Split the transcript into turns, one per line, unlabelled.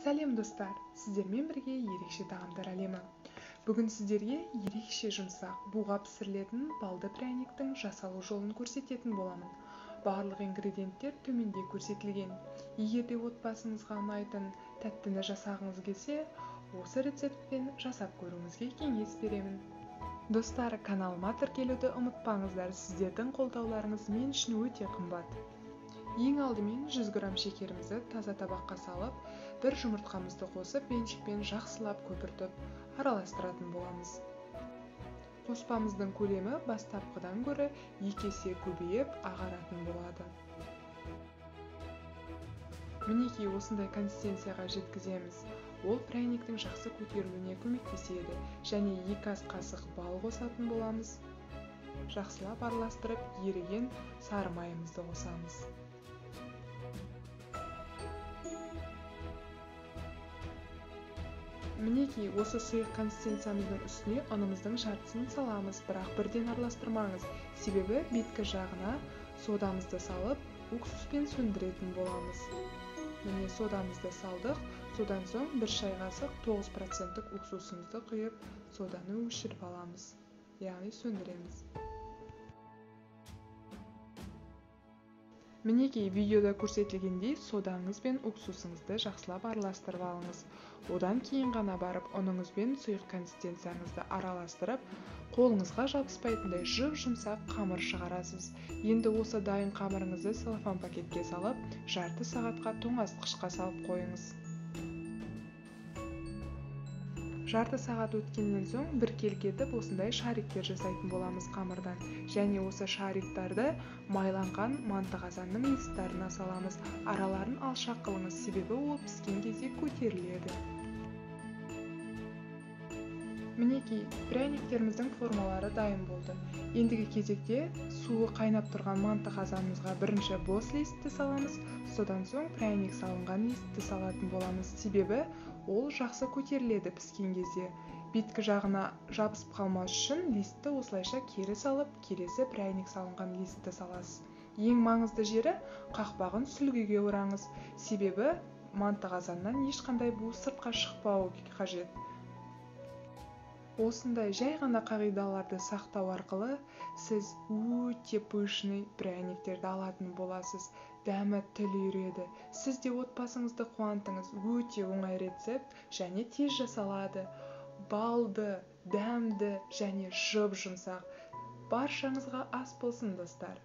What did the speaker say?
Сәлем достар, сіздермен бірге ерекше тағамдар әлемі. Бүгін сіздерге ерекше жұмсақ, буға пісірілетін балды пряниктің жасалу жолын көрсететін боламын. Барлық ингредиенттер төменде көрсетілген. Егер де отбасыңызға ұнайтын тәттіні жасағыңыз келсе, осы рецептпен жасап көруіңізге кеңес беремін. Достар, каналыма тіркелуді ұмытпаңыздар, сіздердің қолдауларыңыз мен үшін өте қымбат. Ең алдымен 100 грамм шекерімізді таза табаққа салып, бір жұмыртқамызды қосып, венчикпен жақсылап көпіртіп араластыратын боламыз. Қоспамыздың көлемі бастапқыдан гөрі 2 есе көбейіп ағаратын болады. Мінекей осындай консистенцияға жеткіземіз. Ол пряниктің жақсы көтерілуіне көмектеседі. Және 2 ас қасық бал қосатын боламыз. Жақсылап араластырып, еріген сары майымызды қосамыз. Мінекей осы сұйық консистенциямыздың үстіне ұнымыздың жартысын саламыз, бірақ бірден араластырмаңыз, себебі беткі жағына содамызды салып, уксуспен сөндіретін боламыз. Міне содамызды салдық, содан соң 1 шай қасық 9% уксусымызды құйып, соданы өшіріп аламыз, яғни сөндіреміз. Мінекей видеода көрсетілгендей содаңыз бен уксусыңызды жақсылап араластырып алыңыз. Одан кейін ғана барып ұныңыз бен сұйық консистенцияңызды араластырып, қолыңызға жабыспайтындай жұп-жұмсақ қамыр шығарасыз. Енді осы дайын қамырыңызды целлофан пакетке салып, жарты сағатқа тоңазытқышқа салып қойыңыз. Жарты сағат өткеннен соң біркелкі етіп осындай шариктер жасайтын боламыз қамырдан. Және осы шариктарды майланған манты қазанның листтарына саламыз. Араларын алшақ қылыңыз, себебі ол піскен кезде көтеріледі. Мінекей, пряниктеріміздің формалары дайын болды. Ендігі кезекте суы қайнап тұрған манты қазанымызға бірінші бос листті саламыз, содан соң пряник салынған листті салатын боламыз. Себебі ол жақсы көтеріледі піскен кезде. Беткі жағына жабысып қалмас үшін листті осылайша кері салып, келесі пряник салынған листті саласыз. Ең маңызды жері қақпағын сүлгіге ораңыз. Себебі манты қазаннан ешқандай бу сыртқа шықпауы қажет. Осындай жай ғана қағидаларды сақтау арқылы сіз өте пышный пряниктерді алатын боласыз. Дәмі тіл үйіреді. Сіз де отбасыңызды қуантыңыз. Өте оңай рецепт және тез жасалады. Балды, дәмді және жұп-жұмсақ. Баршаңызға ас болсын, достар.